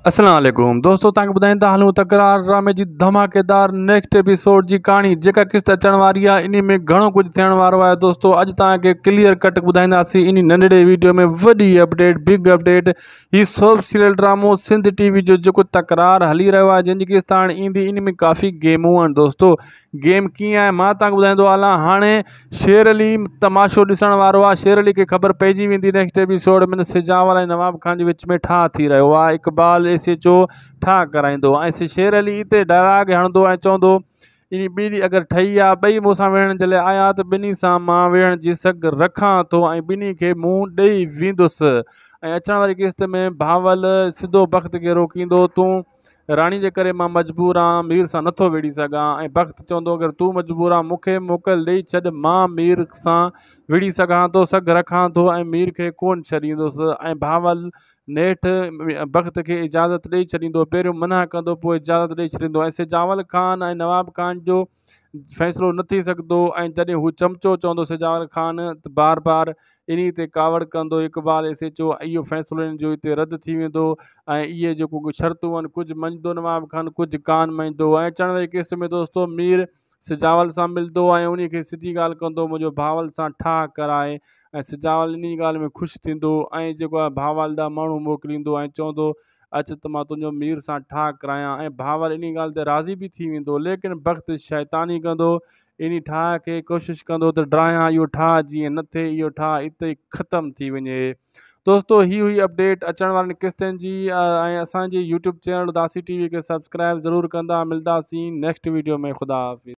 اسلام عليڪم دوستو توهان کي ٻڌائيندا هلون تڪرار ڊرامي جي ڌماڪيدار نيڪسٽ ايپيسوڊ جي ڪهاڻي جيڪا قسط اچڻ واري آهي انهي ۾ گهڻو ڪجهه ٿيڻ وارو آهي دوستو اڄ توهان کي ڪليئر ڪٽ ٻڌائينداسين انهي ننڍڙي ويڊيو ۾ وڏي اپڊيٽ بگ اپڊيٽ هي سوپ سيريل ڊرامو سنڌ ٽي وي جو جيڪو تڪرار هلي رهيو آهي جنهن جي قسط هاڻي ايندي انهي ۾ ڪافي گيمون آهن دوستو گيم ڪيئن آهي مان توهان کي ٻڌائيندو هلان هاڻي شير علي تماشو ڏسڻ وارو آهي شير علي کي خبر پئجي ويندي نيڪسٽ ايپيسوڊ ۾ ته سجاول ۽ نواب خان جي وچ ۾ ٺاهه ٿي رهيو آهي اقبال ايس ايچ او ٺاهه ڪرائيندو ۽ شير علي اتي ڊائلاگ هڻندو ۽ چوندو انهي ٻنهي اگر ٺهي آ ٻئي مون سان وڙهڻ جي لاء آيا ته ٻنهي سان مان وڙهڻ جي سگهه رکان ٿو ۽ ٻنهي کي منهن ڏئي ويندس ۽ اچڻ واري قسط ۾ بهاول سڌو بخت کي روڪيندو تون راڻي جي ڪري مان مجبور آن، مير سان نٿو وڙهي سگهان ۽ بخت چوندو اگر تون مجبور آن مون کي موڪل ڏئي ڇڏ، مان مير سان وڙهي سگهان ٿو، سگهه رکان ٿو ۽ مير کي ڪونه ڇڏيندس ۽ بهاول نيٺ بخت کي اجازت ڏئي ڇڏيندو، پهريون منع ڪندو پوء اجازت ڏئي ڇڏيندو ۽ سجاول خان ۽ نواب خان جو فيصلو نه ٿي سگهندو ۽ جڏهن هو چمچو چوندو سجاول خان ته بار بار انهي تي ڪاوڙ ڪندو اقبال ايس ايچ او اهو فيصلو ان جو اتي رد ٿي ويندو ۽ اهي جيڪو شرطون آهن ڪجهه مڃندو نواب خان ڪجهه ڪان مڃندو ۽ اچڻ واري قسط ۾ دوستو مير سجاول سان ملندو ۽ انهي کي سڌي ڳالهه ڪندو منهنجو بهاول سان ٺاهه ڪرائي ۽ سجاول انهي ڳالهه ۾ خوش ٿيندو ۽ جيڪو آهي بهاول ڏانهن ماڻهو موڪليندو ۽ چوندو اچ ته مان تنهنجو مير سان ٺاهه ڪرايان ۽ بهاول انهي ڳالهه تي راضي به ٿي ويندو ليڪن بخت شيطاني ڪندو انهي ٺاهه کي ڪوشش ڪندو ته ڊاهيان اهو ٺاهه جيئن نه ٿئي اهو ٺاهه اتي ئي ختم ٿي وڃي دوستو هي هئي اپڊيٽ اچڻ وارن قسطن جي ۽ اسان جي يوٽيوب چينل اداسي ٽي وي کي سبسڪرائب ضرور ڪندا ملداسين نيڪسٽ ويڊيو ۾ خدا حافظ.